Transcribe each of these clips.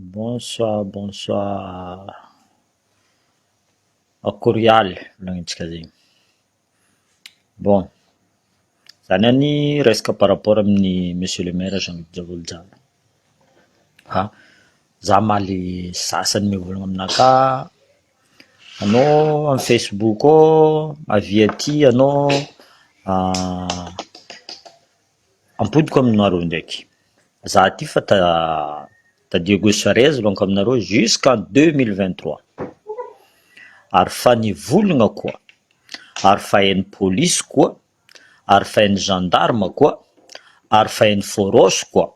Bonsoir bonsoir Akory aly volagnintsika zegny. Bon, za niany resaka par rapport amin'ny monsieur le maire Jean Luc Javolojara, ah za omaly sasany mivolagna aminakahy, anao amy facebook ao avia aty anao ampodiko aminareo ndraiky, za ty fa ta ta Diego Suarez volaniko aminareo jusqu'en 2023, ary fa nivolagna koa, ary fa hain'ny polisy koa, ary fa hain'ny gendarme koa, ary fa hain'ny force koa,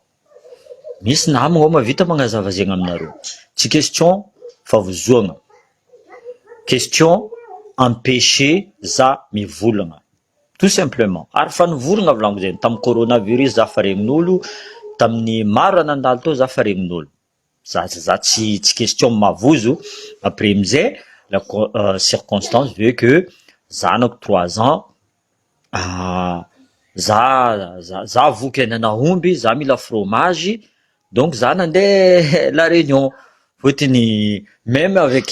misy namagna ao mahavita magnazava zegny aminareo, tsy question favozoagna, question empêcher za mivolagna. Tout simplement, ary fa nivolagna volaniko zegny tamin'ny coronavirus za fa regnin'olo, tamin'ny maro raha nandalo teo za fa regnin'olo, za za tsy tsy question mavozo, après amizay la circonstance veut que zanako 3 ans, za za za voky henan'aomby, za mila fromage, donc za nandeha La Réunion, fôtony même avec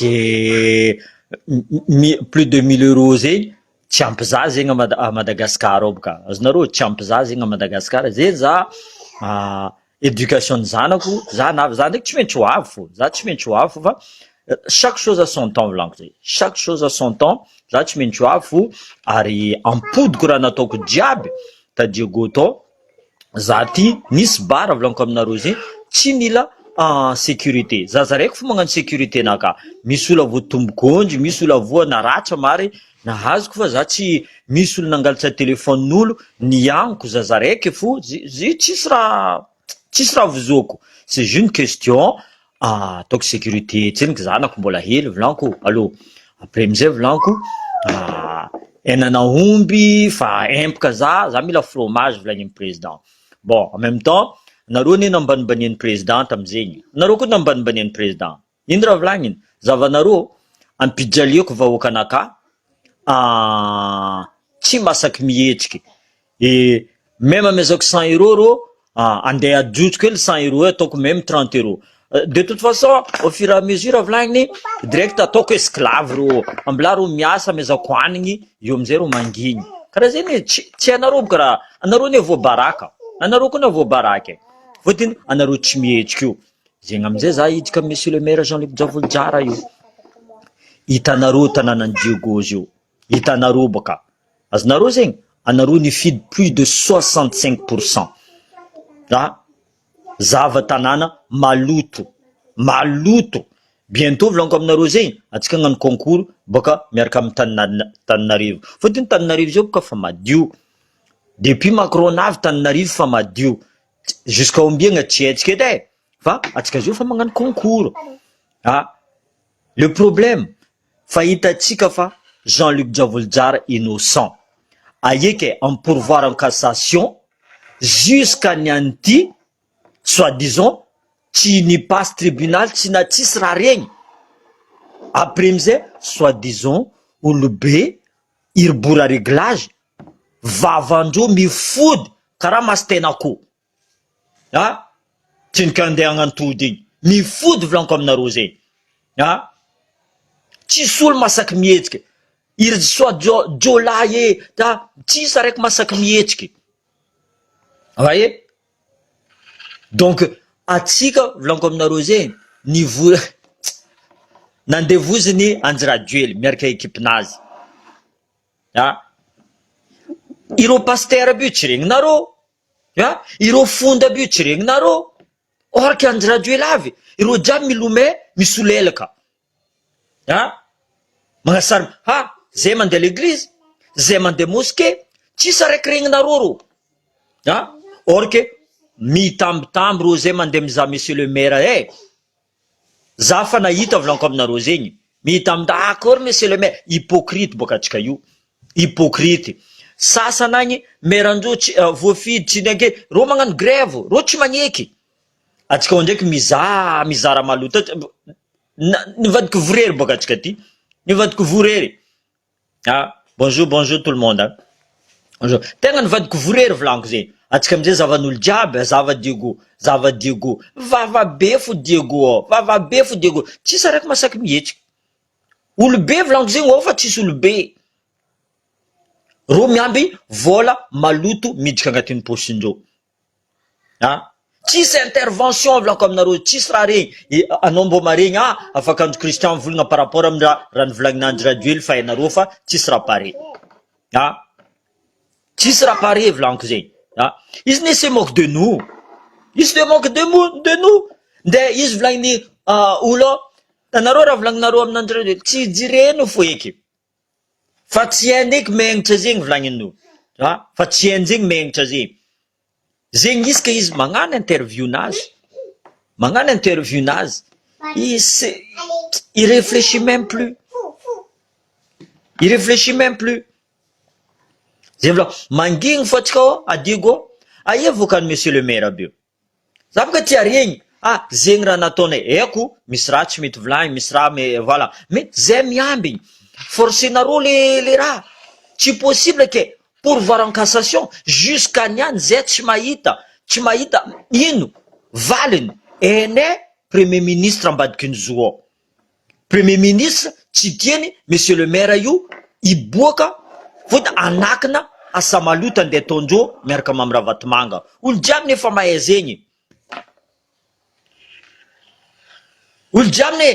plus de 1000 euros zegny tsy ampy za zegny a Mada- à Madagascar ao boka, azonareo tsy ampy za zegny à Madagascar, zegny za éducation ny zanako, za na za ndraiky tsy maintsy ho avy fô, za tsy maintsy ho avy fô fa chaque chose à son temps volaniko zay, chaque chose à son temps, za tsy maintsy ho avy fo ary ampodiko raha nataoko jiaby ta Diego tao, za ty nisy bara volaniko aminareo zegny tsy mila sécurité, zaza raiky fo magnano sécurité naka, misy olo voatombok'ondry, misy olo avoa naratra mary nahazoko fa za tsy misy olo nangalatra telefonin'olo nianiko zaza raiky fo zy tsisy raha tsisy raha vozoako, c'est juste une question ataoko sécurité tsendriky zanako mbola hely volaniko allô, après amizay volaniko henan'aomby fa empaka za, za mila fromage volagniny président, bon en même temps nareo anie nambanimbanian'ny président tamizegny, nareo koa nambanimbanian'ny président, ino raha volagniny? Zavanareo ampijaliako vahoakanakahy tsy masaky mihetsiky, et même amezako 100 euros rô andeha ajotsoko hely 100 euros io ataoko même 30 euros, de toute façon au fur et à mesure volagniny direct ataoko esclave rô, ambilà rô miasa amezako hanigny eo amizay rô manginy, karaha zegny e, tsy tsy hainareo boka raha, anareo anie voabaraka, anareo koa navoabaraka e, fôtony anareo tsy mihetsiky io, zegny amizay za hiditra amy monsieur le maire Jean Luc Javolojara io, hitanareo tanànan'i Diego zio, hitanareo bôka, azonareo zegny, anareo nifidy plus de 65%, ah zava tanàna maloto, maloto, bientôt volaniko aminareo zegny antsika hagnano concours bôka miaraka amy Tanana Tananarivo, fôtony Tananarivo zio boka fa madio, depuis Macron navy Tananarivo fa madio, jusqu'à ombiagna tsy haitsika edy e, fa antsika zio fa magnano concours, ah le problème fa hitantsika fa Jean Luc Javolojara innocent, aieky en pourvoir en cassation jusqu'à niany ty soi-disant tsy nipasse tribunal tsy na tsisy raha regny, après amizay soi-disant olobe iribora réglage vavandreo mifody karaha masy-tenakoho, ah tsendriky andeha hagnantody igny, mifody volaniko aminareo zegny, ah tsisy olo masaky mihetsiky, iry soit jo- jiolahy e, ta tsisy araiky masaky mihetsiky, voyez donc atsika volaniko aminareo zegny nivo nandevoziny Andry Rajoely miaraka équipe-nazy, ah ireo pasteur aby io tsy regninareo, ah ireo fonda aby io tsy regninareo, or que Andry Rajoely avy ireo jiaby milomay misolelaka, ah magnasary ah zay mandeha l'église, zay mandeha mosquée, tsisy araiky regninareo rô, ah or que mitambitamby rô zay mandeha mizaha monsieur le maire e, za fa nahita volaniko aminareo zegny, mitambitamby akory monsieur le maire, hypocrite boka atsika io, hypocrite, sasany agny maire andreo tsy voafidy tsy nake, rô magnano grève rô tsy magneky, atsika ao ndraiky mizaha mizara maloto nivadiky vorery boka atsika ty, nivadiky vorery, ah bonjour bonjour tout le monde, bonjour, tegna nivadiky vorery volaniko zegny. Atsika amizay zavan'olo jiaby azava Diego, zava Diego, vava be fo Diego ao, vava be fo Diego, tsisy araiky masaky mihetsiky, olobe volaniko zegny ao fa tsisy olobe, reo miamby vôla maloto miditra agnatin'ny paosindreo, a tsisy intervention volaniko aminareo, tsisy raha regny, anao mbô maregny ah afaka Andry Christian mivolagna par rapport amy raha raha nivolagnin'i Andry Rajoely fa hainareo fa tsisy raha pare, a. Tsisy raha pare volaniko zegny a! Izy ne se moque de nous, il se moque de mou de nous, nde izy volagniny olo ao, anareo raha volagninareo amin'Andry Rajoelina tsy jereny fo eky fa tsy hainy eky megnitra zegny volagnin'olo a! Fa tsy hainy zegny megnitra zegny, zegny izy ka izy magnano interview nazy, magnano interview nazy, il se il reflechit meme plus, il reflechit meme plus. Zay vola mangigny fo atsika ao adigo ô, aia vokany monsieur le maire aby io? Za boka tia regny ah zegny raha nataonay haiko misy raha tsy mety volagny misy raha mais voilà mais zay miambigny forcenareo le le raha tsy possible ke pourvoir en cassation jusqu'à niany zay tsy mahita tsy mahita ino valiny ene premier ministre ambadiky ny zo ao. Premier ministre tsy tiany monsieur le maire io hiboaka fotony anakina asa maloto andeha ataondreo miaraka mamy ravatomanga olo jiaby nefa mahay zegny olo jiaby ne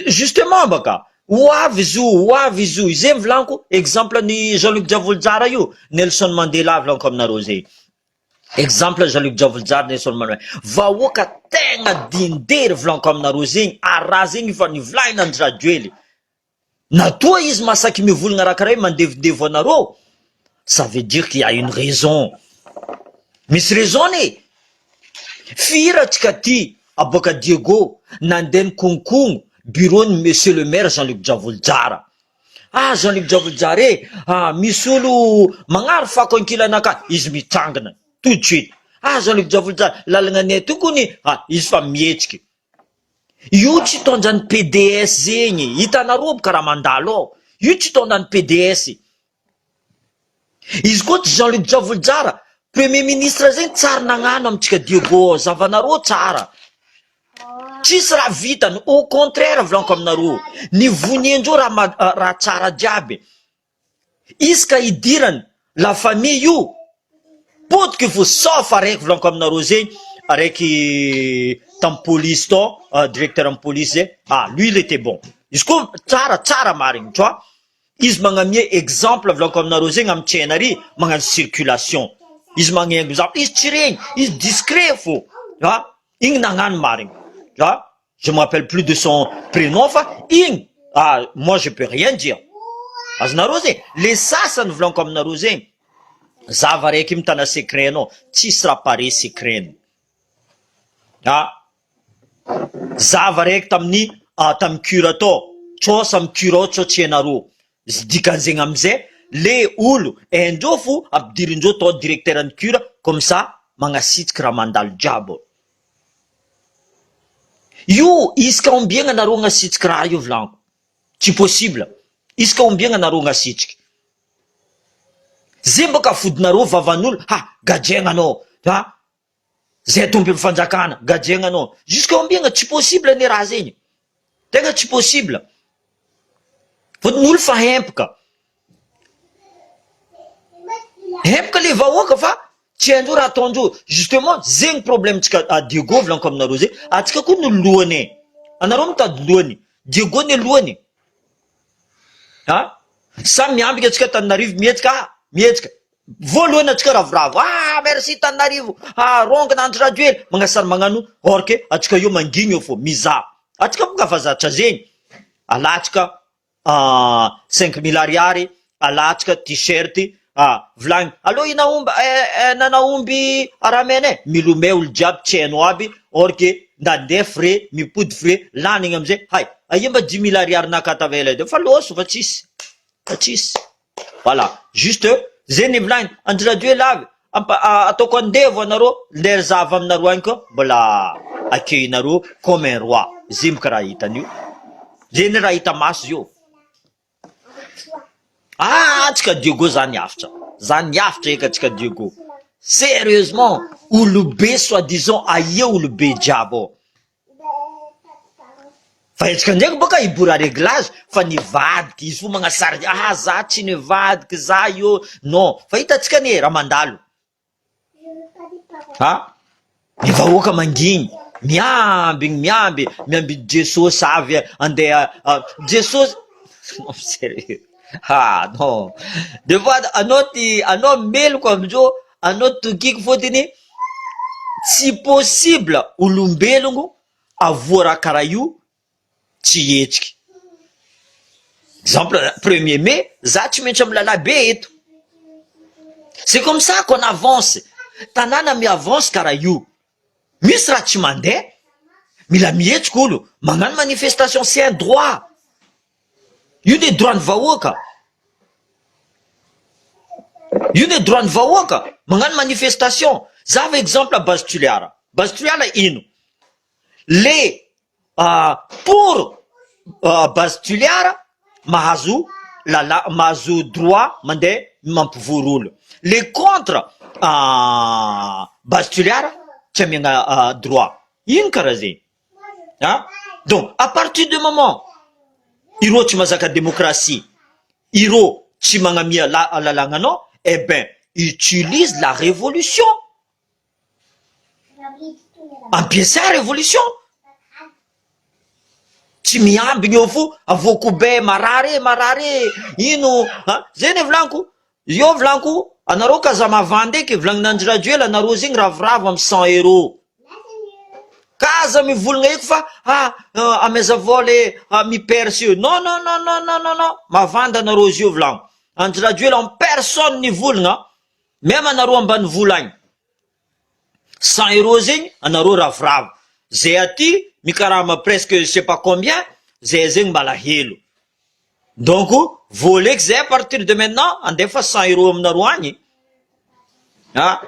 justement baka ho avy izy io ho avy izy io izay volaniko exemple ny Jean Luc Djavolijara io Nelson Mandela volaniko aminareo zay Exemple Jean Luc Djavojozara Nelson Mandela vahoaka tegna dindery volaniko aminareo zegny ary raha zegny efa nivolagna Andry Rajoely na toa izy masaky mivolagna raha karaha io mandevindevo anareo ça veut dire qu'il y a une raison misy raison ne firy atsika ty aboaka Diego nandeha nikonkono bureau ny monsieur le maire Jean Luc Djavojozara Ah Jean Luc Djavojozara e! Ah misy olo magnary fako ankilanakahy, izy mitsangana tout de suite. Ah Jean Luc Djavojozara, lalagna anay aty kony, ah izy fa mihetsiky. Io tsy tondran'ny PDS zegny, hitanareo aby karaha mandalo ao, io tsy tondran'ny PDS. Izy koa tsy Jean Luc Djavojozara, premier ministre zegny tsary nagnano amintsika Diego ao, zavanareo tsara. Tsisy raha vitany, au contraire volaniko aminareo, ny voniendreo raha ma- raha tsara jiaby, isaka idirany la famille io, potiky fo sauf araiky volaniko aminareo zegny, araiky tamy police tao, directeur amy police zay, ah lui il etait bon, izy koa tsara tsara marigny tu vois. Izy magnamia exemple volaniko aminareo zegny amy tsena ary magnano circulation izy magnengo za izy tsy regny izy discret fô a igny nagnano marigny a je me rappelle plus de son prénom fa igny ah moi je peux rien dire azonareo zegny le sasany volaniko aminareo zegny zava raiky mitana secret anao tsisy raha pare secret-ny a Zava raiky tamin'ny tamin'ny cure tao, tsao samy cure ao tsao tsy hainareo, z dikan'zegny amizay le olo haindreo fo ampidirindreo tao directeur ny cure comme ça magnasitriky raha mandalo jiaby ao, io isaka ombiagna nareo agnasitriky raha io volaniko, tsy possible, isaka ombiagna nareo agnasitriky, ze baka afodinareo vavan'olo ha gadraigna anao ha. Zay tompony fanjakana gadraigna anao jusqu'à ombiagna tsy possible anie raha zegny tegna tsy possible fôtony olo fa hempaka hempaka le vahoaka fa tsy haindreo raha ataondreo justement zegny problème tsika à Diego volaniko aminareo zay atsika koa no lohany e anareo mitady lohany Diego ny lohany a samy miambika atsika Antananarivo mihetsika ah mihetsika Voalohany atsika ravoravo ah merci Tananarivo ah rongona Andry Rajoely magnasary magnano or que atsika io mangigny eo fô mizaha atsika boka fa zatra zegny alatsika 5000 ariary alatsika t-shirt ah vilagny allo i naomby eh nanaomby ramena eh milomay olo jiaby tsy hainao aby or que nandeha frais mipody frais lany igny amizay hay aia mba 10000 ariary naka tavela edy fa lôso fa tsisy fa tsisy. Voilà, juste zay ny volagniny, Andry Rajoelina avy ampa ataoko andevo anareo lera za avy aminareo agny koa mbola accueillinareo comme un roi, zay boka raha hitan'io, zay ny raha hita maso zio, ah tsika Diego za niafitra, za niafitra eka tsika Diego. Sérieusement olobe soit disant aia olobe jiaby ao. Fa hetsika ndraiky boka i Bora réglage fa nivadika izy fo magnasary ah za tsy nivadika za io non fa hitantsika anie raha mandalo. Ha? Ny vahoaka mangigny, miambigny, miamby, miambigny Jesosy avy andeha Jesosy non sérieux ha non des fois anao ty anao meloko amizao anao tokiko fôtony tsy possible olombelogno avoa raha karaha io tsy hihetsiky, exemple premier mai za tsy maintsy amy lalabe eto, c'est comme ça qu'on avance, tanàna mi-avance karaha io, misy raha tsy mandeha mila mihetsiky olo, magnano manifestation c'est un droit, io ne droit ny vahoaka, io ne droit ny vahoaka magnano manifestation, za va exemple base Toliara, base Toliara ino? Le pour base Toliara mahazo lala- mahazo droit mandeha mampivory olo, le contre base Toliara tsy amiagna droit, ino karaha zegny an! Donc à partir de moment ireo tsy mahazaka démocratie, ireo tsy magnamia la- lalàgna anao, eh ben utilise la révolution. Ampiasa révolution, tsy miambigny eo fo avoako be marary e marary e ino a zay ne volaniko io volaniko anareo ka aza mavandy eky volagnin'i Andry Rajoelina anareo zegny ravoravo amy cent euro ka aza mivolagna eky fa ah amaiza vola e mi-perce io non non non non non non non mavandy anareo zio volagno Andry Rajoelina en personne nivolagna Même anareo ambanivolo agny 100 euros zegny anareo ravoravo, zay aty mikarama presque je sais pas combien zay zegny malahelo, donc vola eky zay à partir de maintenant andefa 100 euros aminareo agny ah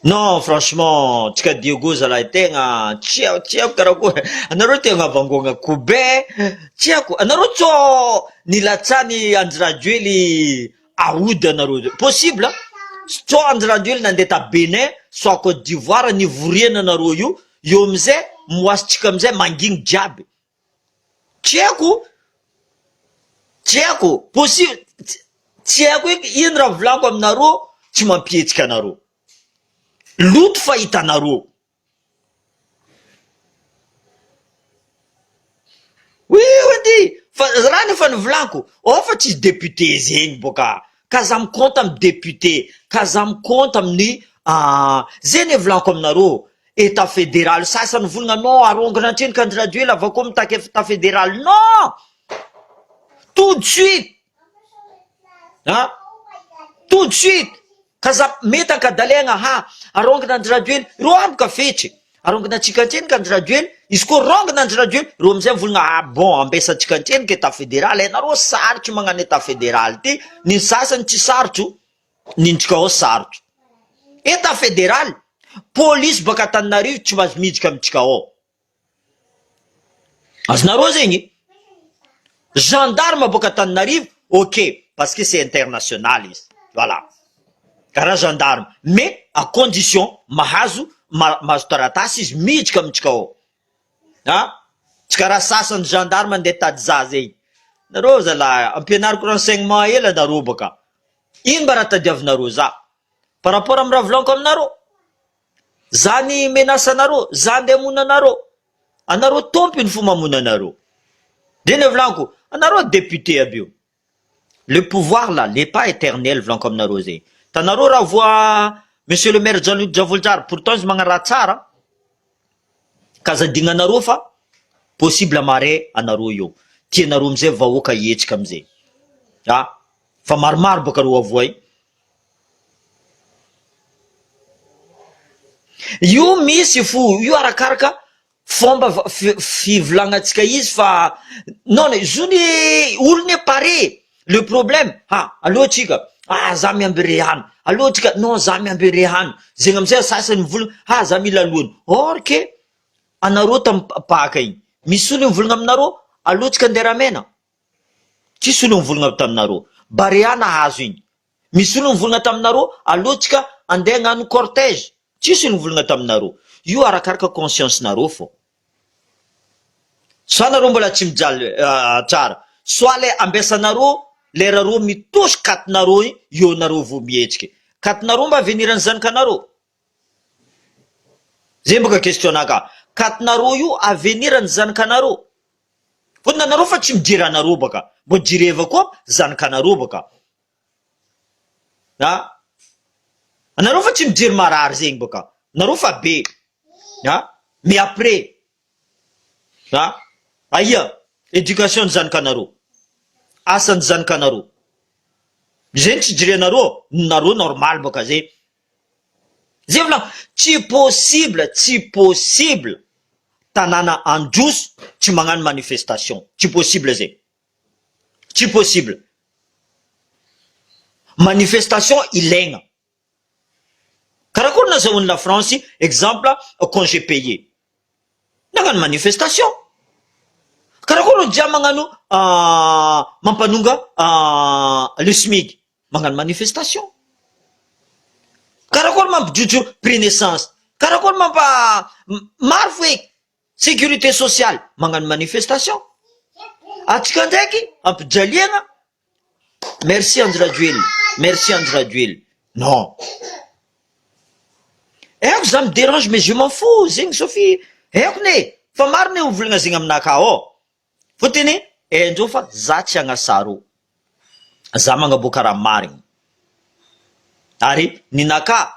non franchement tsika Diego zalahy tegna tsy haiko tsy haiko karakory anareo tegna vangoagna kobe tsy haiko anareo tsô nilatsany Andry Rajoely Aody anareo zao. Possible an! Sao Andry Rajoelina nandeha ta Bénin soit Cote d'Ivoire nivoriana anareo io, eo amizay moasintsika amizay mangigny jiaby. Tsy haiko, tsy haiko, possible, tsy haiko eky ino raha volaniko aminareo tsy mampihetsika anareo. Loto fahitanareo. Oui edy fa raha ny efa nivolaniko ao fa tsisy député zegny bôka ka za mi-compte amy député ka za mi-compte amin'ny zay ne volaniko aminareo etat fédéral sasany mivolagna non arongana antsendriky Andry Rajoelina avy akeo mitaky etat fédéral non tout de suite ah tout de suite Ka za mety ankadalaigna ha arongana Andry Rajoely reo aby ka fetsy arongana antsika antsenika Andry Rajoely izy koa rongana Andry Rajoely reo amizay mivolagna ah bon ambesantsika antsenika etat federal e nareo sarotro magnano etat federal ty ny sasany tsy sarotro nintsika ao sarotro etat federal polisy baka Antananarivo tsy mahazo miditra amitsika ao. Azonareo zegny? Gendarme boaka Antananarivo ok parce que c'est international izy voilà karaha gendarme mais à condition mahazo mahazo taratasy izy miditra amintsika ao ah tsy karaha sasany gendarme andeha hitady zaza igny nareo zalahy ampianariko renseignement hely anareo bôka ino mba raha tadiavinareo za par rapport amy raha volaniko aminareo Za ny menace anareo, za ndeha hamono anareo, anareo tompony fo mamono anareo, de ny volaniko anareo député aby io, le pouvoir là n'est pas éternel volaniko aminareo zay, tanareo raha voa monsieur le maire Jean Luc Djavojozara pourtant izy magnano raha tsara, ka aza adignanareo fa possible marais anareo io, tianareo amizay vahoaka hihetsika amizay, ah fa maromaro baka reo avoay. Io misy fo io arakaraka fomba fivolagnantsika izy fa non izy io ny olo ne pare le problème ha aleo tsika ah za miamby rehano aleo tsika non za miamby rehano zegny amizay sasany mivolagna ha za mila alohany or que anareo tamy paka igny misy olo mivolagna aminareo aleo tsika andeha ramena tsisy olo mivolagna taminareo barea nahazo igny. Misy olo nivolagna taminareo aleo tsika andeha hagnano cortège, tsisy olo nivolagna taminareo, io arakaraka conscience nareo fô. Soit nareo mbola tsy mijaly tsara, soit le ambesanareo lera reo mitosy katinareo igny eo nareo vao mihetsiky, katinareo mba avenir ny zanakanareo? Zay boka question naka, katinareo io avenir ny zanakanareo? Fotony anareo fa tsy mijery anareo baka, mbô jereva koa zanakanareo baka. A! Anareo fa tsy mijery marary zegny bôka, nareo fa be a! Mais après a! Aia éducation ny zanakanareo, asan'ny zanakanareo, zegny tsy jerenareo, nareo normal bôka zay, zay volagno tsy possible, tsy possible tanàna handroso tsy magnano manifestation, tsy possible zay. Tsy possible. Manifestation ilaigna. Karakory nazahoan'i la France exemple congé payé. Nagnano manifestation. Karakory olo jiaby magnano mampanonga le smig. Magnano manifestation. Karakory mampijotso prix n'essence. Karakory mampa maro fo eky. Sécurité sociale magnano manifestation, atsika ndraiky ampijaliagna, merci Andry Rajoelina, merci Andry Rajoelina, non haiko za mi derange mais je m'en fous zegny Sophie, haiko ne fa maro ne mivolagna zegny aminakahy ao, fotony haindreo fa za tsy hagnasarô, za magnaboaka raha marigny, ary ninakahy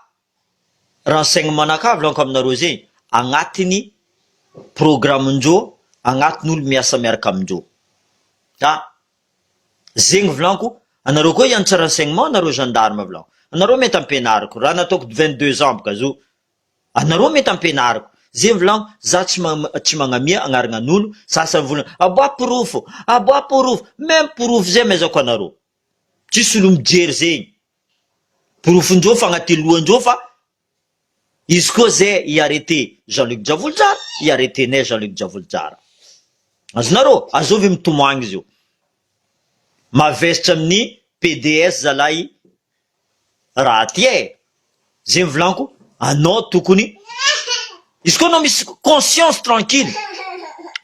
Renseignement naka volaniko aminareo zegny agnatiny programme ndreo agnatiny olo miasa miaraka amindreo a zegny volaniko anareo koa hianatra renseignement nareo gendarme volaniko anareo mety ampianariko raha nataoko 22 ans boka zo anareo mety ampianariko zegny volaniko za tsy tsy magnamia agnaranan'olo sasany volana aboa porofo aboa porofo meme porofo zay amezako anareo tsisy olo mijery zegny Porofondreo fa agnaty lohandreo fa izy koa zay hi arreter Jean Luc Djavojozara, hi arreter nay Jean Luc Djavojozara. Azonareo? Azovy mitomagny izy io. Mavesatra amin'ny PDS zalahy raha ty e. Zay mivolaniko, anao tokony izy koa anao misy conscience tranquille,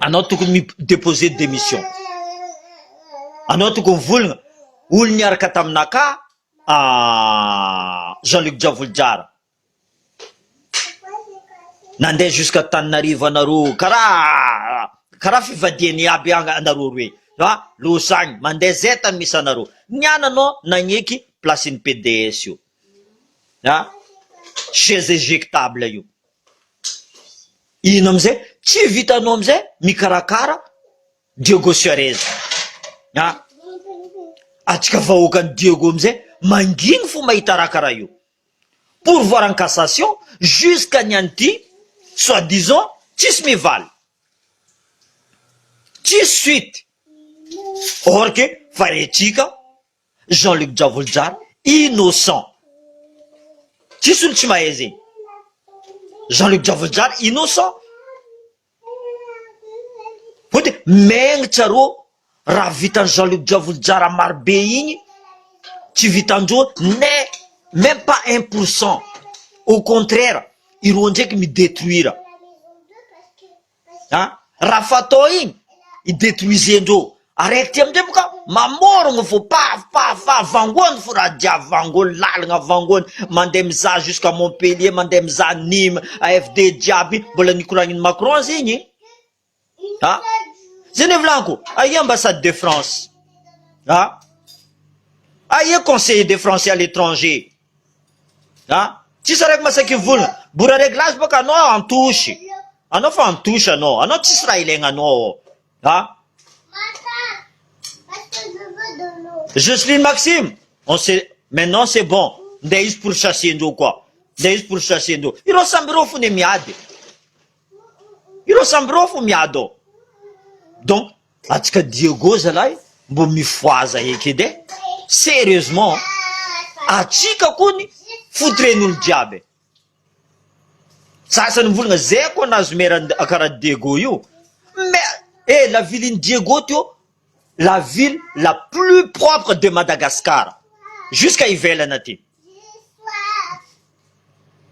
anao tokony mi deposer démission. Anao tokony mivolagna, olo niaraka taminakahy Jean Luc Djavojozara, nandeha jusqu'à Antananarivo anareo karaha karaha fivadiany iaby agny anareo roe a, loza agny mandeha zay tany misy anareo, niany anao nagneky place-n'ny PDS io. A! Chaise éjectable io. Ino amizay? Tsy vitanao amizay mikarakara Diego Suarez. A! Atsika vahoakan'i Diego amizay manginy fo mahita raha karaha io. Pourvoir en cassation jusqu'à ny an'ity soit disant tsisy mivaly. Tsisy suite. Or que fa rentsika Jean Luc Djavojozara innocent tsisy olo tsy mahay zegny Jean Luc Djavojozara innocent fotony megnatra rô raha vitan'i Jean Luc Djavojozara marobe igny tsy vitandreo ne même pas un pour cent au contraire ireo ndraiky mi detruire. A! Raha fatao igny i detruisendreo araiky ty amindray boka mamorogno fo paf paf paf vangoany fo raha jiaby vangoany lalagna vangoany mandeha mizaha jusqu'à Montpellier mandeha mizaha Nîmes AFD jiaby mbola nikoragnin'i Macron zegny a! Zay ne volaniko aia ambassade de France a! Aia conseiller des français à l'étranger a! Tsisy araiky masaky mivolagna bora reglage boka anao antosy anao fa antosy anao anao tsisy raha ilaigna anao ao a! Jocelyne Maxime on sait maintenant c'est bon ndeha izy pour chasser ndreo koa ndeha izy pour chasser ndreo ireo samby ireo fone miady ireo samby ireo fo miady ao donc Atsika Diego zalahy mbo mifohaza eky edy e! Sérieusement atsika kony fotren'olo jiaby e! Sasany mivolagna zay koa nahazo maire karaha Diego io mais eh la ville-n'i Diego teo la ville la plus propre de Madagascar. jusqu'à ivelany aty.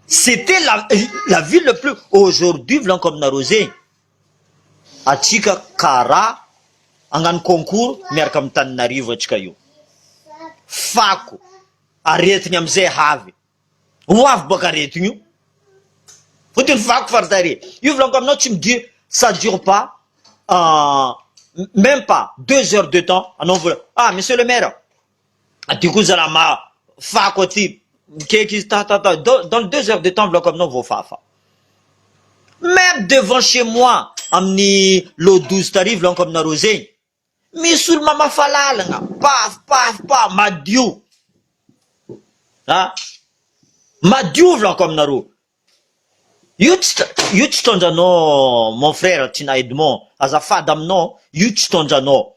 C'était la la ville le plus aujourd'hui volaniko aminareo zegny atsika kara hagnano concours miaraka amin'ny Tananarivo atsika io fako aretigny amizay havy ho avy baka aretigny io fotony fako faritare io volaniko aminao tsy midire ça dure pas même pas deux heures de temps anao mivola ah monsieur le maire Aty koa zala ma fako aty mikeky izy ta ta ta dans deux heures de temps volako aminao voafafa. Même devant chez moi amin'ny lot 12 tary volaniko aminareo zegny misy olo mamafa lalagna paf paf paf madio a madio volaniko aminareo io tsy io tsy tondranao mon frère Tina Edmond azafady aminao io tsy tondranao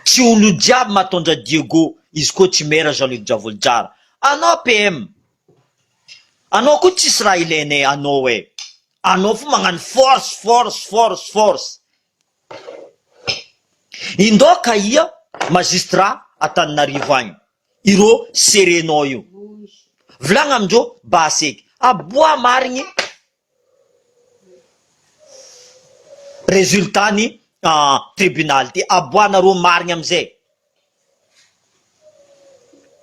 Tsy olo jiaby mahatondra Diego izy koa tsy maire Jean Luc Djavolijara anao PM anao koa tsisy raha ilainay anao e anao fo magnano force force force force indao ka ia magistrat Antananarivo agny ireo serenao io volagna amindreo baseky aboa marigny Résultat ny tribunal ty aboahanareo marigny amizay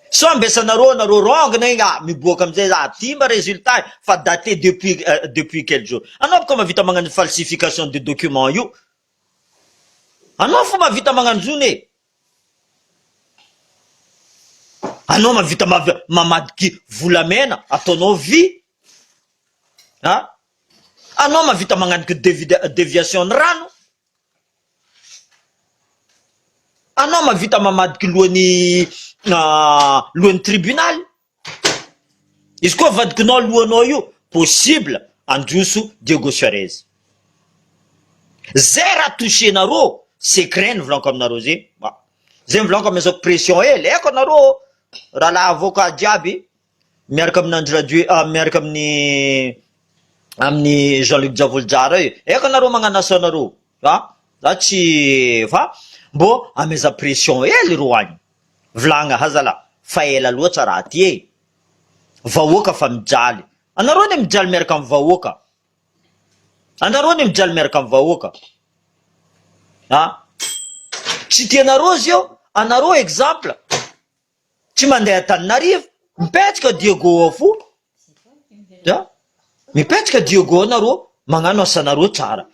sao ambesanareo anareo rongona igny ah miboaka amizay za ty mba résultat fa daté depuis depuis quel jour anao boka mahavita magnano falsification de document io anao fo mahavita magnano zony e anao mahavita mamadiky volamena ataonao vy A! Anao mahavita magnaniky deviation ny rano? Anao mahavita mamadiky lohan'ny lohan'ny tribunal? Izy koa avadikinao lohanao io, possible handroso Diego Suarez. Zay raha toucher-nareo, secret ny volaniko aminareo zay, zay ny volaniko amezako pression hely, haiko anareo rahalahy avocat jiaby. Miaraka amin'i Andry Rajoe ah miaraka amin'ny amin'ny Jean Luc Djavolijara io eka nareo magnano asanareo a za tsy fa mbô ameza pression hely ro agny vilagna ha zala fa ela loatra raha ty e vahoaka fa mijaly anareo anie mijaly miaraka amin'ny vahoaka anareo anie mijaly miaraka amin'ny vahoaka a tsy tianareo izy eo anareo exemple Tsy mandeha Antananarivo, mipetraka Diego ao fo a, mipetraka Diego ao nareo magnano asanareo tsara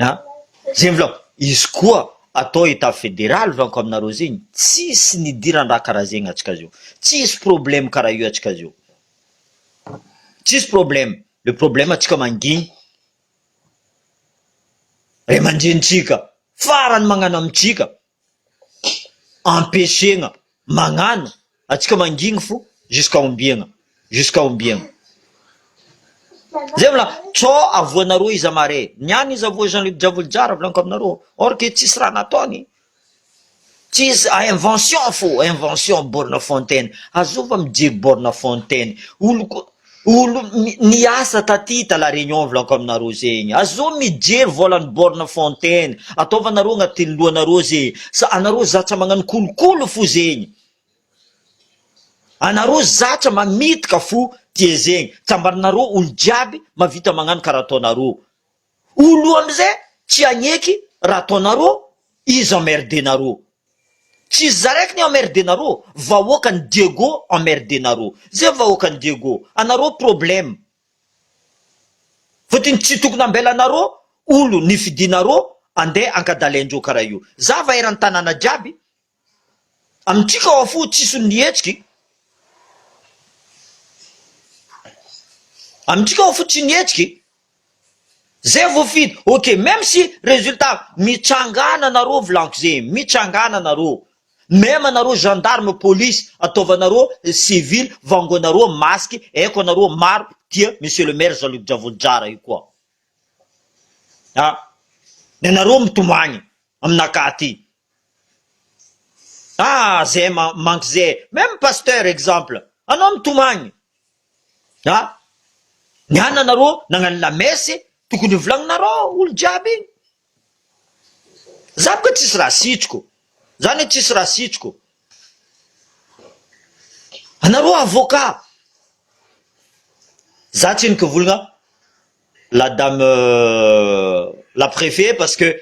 a, zegny volako, izy koa atao etat federal volaniko aminareo zegny, tsisy nidiran raha karaha zegny atsika zio, tsisy problème karaha io atsika zio, tsisy problème, le problème atsika mangigny ray aman-drenitsika farany magnano amitsika. Ampiasegna magnano atsika mangigny fo jusqu'à ombiagna jusqu'à ombiagna zay vola tsao avoanareo izy amare niany izy avoa Jean Luc Djavolijara volaniko aminareo or que tsisy raha nataony tsisy invention fo invention borne fontaine azova mijery borne fontaine olo ko Olo niasa taty ta la réunion volako aminareo zegny, azoo mijery volan'ny borne fontaine, ataovanareo agnatin'ny lohanareo zegny, sa anareo zatra magnano kolokolo fo zegny, anareo zatra mamitika fo tia zegny, tsambarinareo olo jiaby mavita magnano karaha ataonareo, olo io amizay tsy hagneky raha ataonareo, izy emmerdenareo. Tsy za raiky ny emmerde nareo, vahoaka ny Diego emmerde nareo, zay vahoaka ny Diego, anareo problème, fotony tsy tokony ambelanareo olo nifidinareo andeha ankadalaindreo karaha io, za va eran'ny tanàna jiaby, amintsika ao fo tsisy olo nihetsiky, amintsika ao fo tsy nihetsiky. Zay voafidy ok meme si resultat mitsangana nareo volaniko zay mitsangana nareo meme anareo gendarme police ataovanareo civil vangonareo masque aiko anareo maro tia monsieur le maire Jean Luc Djavolijara io koa ah ny anareo mitomagny aminakahy aty ah zay manque zay meme pasteur exemple anao mitomagny Ah! Ny anona nareo nagnano la messe tokony hovolaninareo olo jiaby igny. Za boka tsisy raha sitriko, za anie tsisy raha sitriko. Anareo avocat za tsy nikivolagna la dame la préfet parce que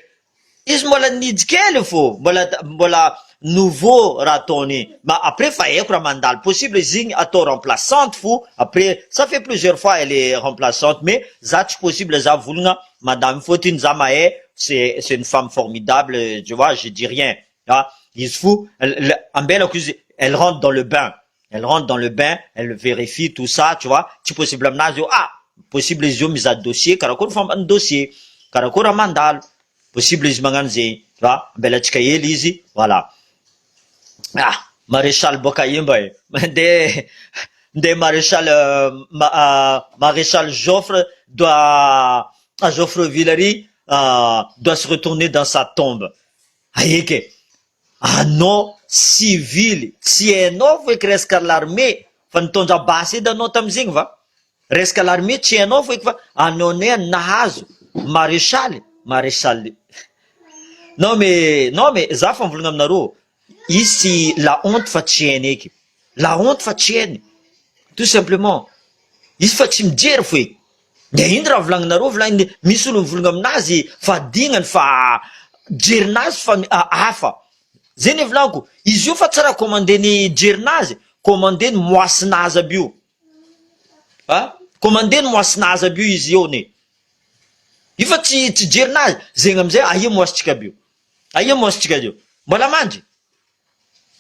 izy mbola nidy kely fô mbola mbola nouveau raha ataony ma après fa haiko raha mandalo possible izy igny atao remplaçante fo après ça fait plusieurs fois elle est remplaçante, mais za tsy possible za volagna madame fôtony za mahay, c'est une femme formidable, tu vois, je dis rien. Ah, izy fo ambelako izy, elle rentre dans le bain, elle rentre dans le bain, elle vérifie tout ça, tu vois. Tsy possible aminazy io. Ah, possible izy io mizaha dossier karakory fomba ny dossier karakory raha mandalo, possible izy magnano zegny fa ambelatsika hely izy. Voilà. Ah, maréchal boaka imba e mandeha ndeha maréchal maréchal Joffre doit à Joffreville ary doit se retourner dans sa tombe aeky e. Anao civily tsy hainao foeky resaka l'armée fa nitondra basy edy anao tamizegny va resaka l'armée tsy hainao foeky fa anao ne nahazo maréchal maréchal. Non mais, non mais za fa mivolagna aminareo izy la honte fa tsy hainy eky la honte fa tsy hainy tout simplement izy fa tsy mijery foeky de ino raha volagninareo volagniny misy olo mivolagna aminazy fa dignany fa jerinazy fa hafa zay ny volaniko izy io fa tsy raha commandeny jerinazy commandeny moisinazy aby io a commandeny moisinazy aby io izy io ne io fa tsy jerinazy zegny amizay aia moisitsika aby io aia moisitsika io mbola mandry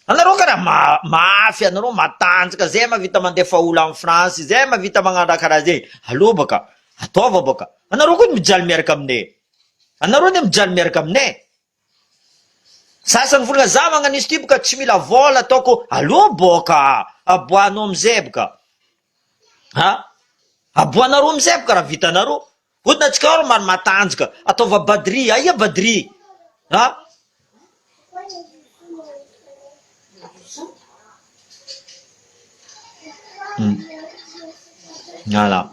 anareo karaha mafy anareo matanjaka zay mahavita mandefa olo amy France zay mahavita magnano raha karaha zay aloha baka ataova baka anareo koa mijaly miaraka aminay anareo ne mijaly miaraka aminay sasany volana za magnano izy ty boka tsy mila vola ataoko aloha boka aboanao amizay boka ha aboanareo amizay boka raha vitanareo hodina atsika aro maro matanjaka ataova badry aia badry ha. Voilà.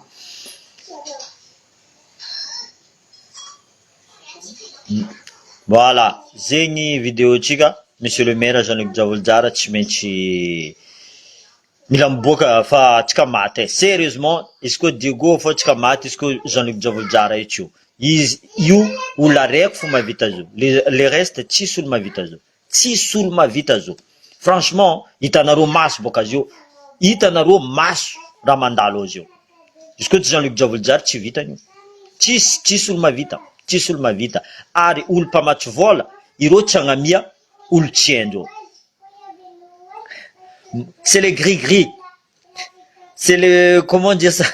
Voilà, zegny vidéo tsika monsieur le maire Jean-Luc Djavojozara tsy maintsy mila miboaka fa atsika maty e, sérieusement izy koa Diego fa atsika maty izy koa Jean-Luc Djavojozara io tsy io izy io olo araiky fo mahavita azy io le reste tsisy olo mahavita azy io tsisy olo mahavita azy io franchement hitanareo maso boka azy io hitanareo maso raha mandalo azy io izy koa tsy Jean-Luc Djavojozara tsy vitany io tsisy tsisy olo mahavita tsisy olo mahavita ary olo mpamatsy vola ireo tsy agnamia olo tsy haindreo. C'est le gris-gris, c'est le comment dire ça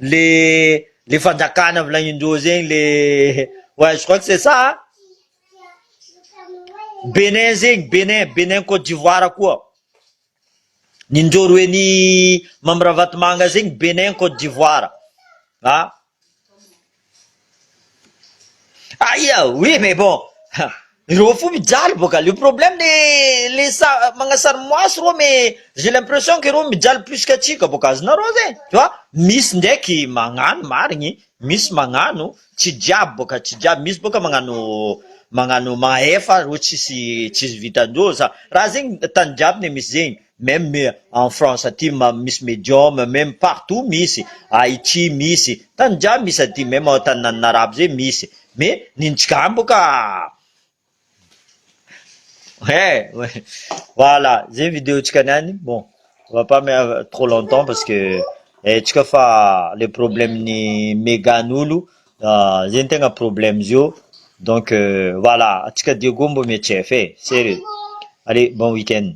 le fanjakana volagnindreo zegny le ouais je crois que c'est ça. Bénin zegny Bénin Bénin Côte d'Ivoire koa nindreo roe ny Mamy Ravatomanga zegny Bénin Côte d'Ivoire ah ah ia oui mais bon ireo fo mijaly boka le problème le sa magnasary moasy reo mais j'ai l'impression que reo mijaly plus que atsika boka azonareo zegny tu vois misy ndraiky magnano marigny misy magnano tsy jiaby boka tsy jiaby misy boka magnano magnano mahefa reo tsisy tsisy vitandreo sa raha zegny tany jiaby ne misy zegny même en France aty misy médium même partout misy Haïti misy tany jiaby misy aty même tanàna arabo zay misy mais nintsika any boka ouais ouais voilà zay vidéo tsika niany. Bon, on va pas mettre trop longtemps parce que tsika fa le problème ny megan'olo zegny tegna problème izy io donc voilà atsika Diego mbo mietsefa e sérieux. Allez, bon week-end.